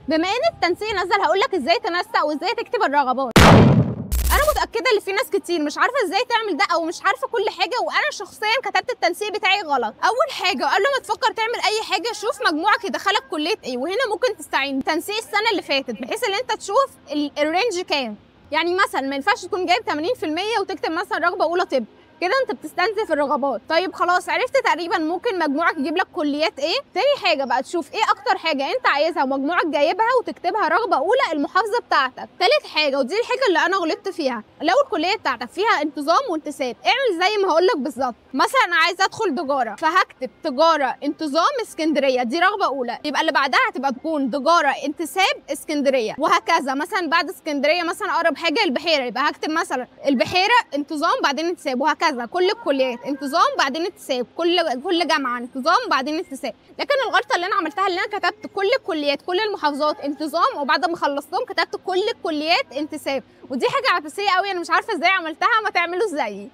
بما ان التنسيق نزل هقول لك ازاي تنسق وازاي تكتب الرغبات. انا متاكدة ان في ناس كتير مش عارفه ازاي تعمل ده او مش عارفه كل حاجة، وانا شخصيا كتبت التنسيق بتاعي غلط. اول حاجة قبل ما تفكر تعمل اي حاجة شوف مجموعك يدخلك كليه ايه، وهنا ممكن تستعين بتنسيق السنة اللي فاتت بحيث ان انت تشوف ال range كام. يعني مثلا ما ينفعش تكون جايب 80% وتكتب مثلا رغبة اولى طب، كده انت بتستنزف الرغبات. طيب خلاص عرفت تقريبا ممكن مجموعك يجيب لك كليات ايه. تاني حاجة بقى تشوف ايه اكتر حاجة انت عايزها ومجموعك جايبها وتكتبها رغبة اولى المحافظة بتاعتك. تالت حاجة ودي الحاجة اللي انا غلطت فيها، لو الكلية بتاعتك فيها انتظام وانتساب اعمل زي ما هقول لك بالظبط. مثلا انا عايزه ادخل تجارة فهكتب تجارة انتظام اسكندرية، دي رغبة اولى، يبقى اللي بعدها هتبقى تكون تجارة انتساب اسكندرية وهكذا. مثلا بعد اسكندرية مثلا اقرب حاجة البحيرة، يبقى هكتب مثلا البحيرة انتظام بعدين انتساب وهكذا. كل الكليات انتظام بعدين انتساب، كل جامعه انتظام بعدين انتساب. لكن الغلطة اللي انا عملتها اللي انا كتبت كل الكليات كل المحافظات انتظام، وبعد ما خلصتهم كتبت كل الكليات انتساب، ودي حاجة عبثية قوي انا مش عارفه ازاي عملتها. ما تعملوا زيي.